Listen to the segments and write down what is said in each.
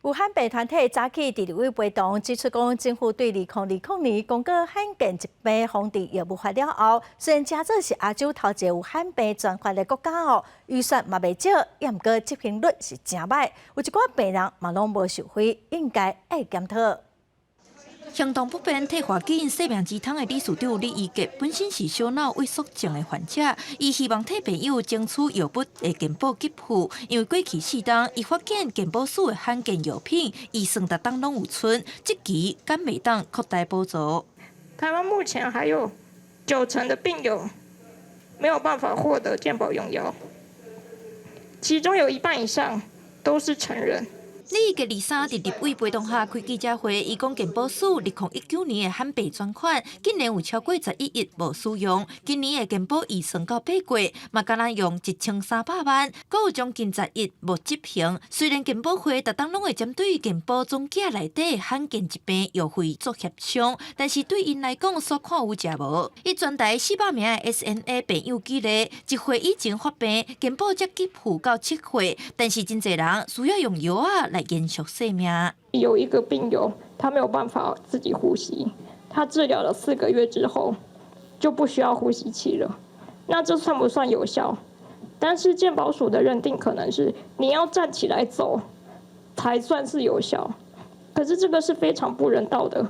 有罕病團體早起佇立委陪同指出，講政府對2020年公告罕見疾病防治藥物法了後，雖然誠做是亞洲頭一个有罕病專法的國家哦，預算嘛袂少，也毋過執行率是誠䆀，有一寡病人嘛攏無受惠，應該愛檢討。行動不便、退化緊、生命之窗的理事長李怡傑，本身是小腦萎縮症的患者，伊希望替朋友爭取藥物的健保給付，因為過去4冬，伊發現健保署的罕見藥品，預算逐冬攏有剩，這期敢袂當擴大補助。台灣目前還有9成的病友沒有辦法獲得健保用藥，其中有一半以上都是成人。李怡傑23佇立委陪同下開記者會，伊講健保署2019年的罕病專款，竟然有超過11億無使用。今年的健保預算到8月，嘛干焦用1300萬，閣有將近10億無執行。雖然健保會逐冬攏會針對健保總額內底罕見疾病藥費做協商，但是對𪜶來講，煞看有食無。伊全台400名的 SMA 病友舉例，1歲以前發病，健保才給付到7歲，但是真濟人需要用藥仔來延續生命。有一個病友，他沒有辦法自己呼吸，他治療了4個月之後就不需要呼吸器了。那這算不算有效？但是健保署的認定可能是你要站起來走才算是有效，可是這個是非常不人道的。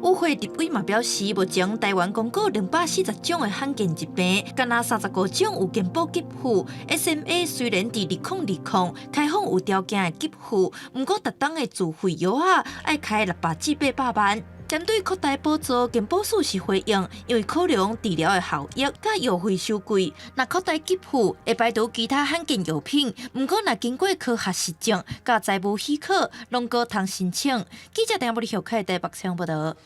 與會立委嘛表示，目前台灣公告240種的罕見疾病，干焦35種有健保給付。SMA 雖然佇2020開放有條件的給付，毋過逐冬的自費藥仔愛開600至800萬。針對擴大補助，健保署是回應，因為考量治療的效益，佮藥費收貴，若擴大給付會排除其他罕見藥品。毋過若經過科學實證，佮財務許可，攏閣通申請。記者陳柏里小開台北採訪報道。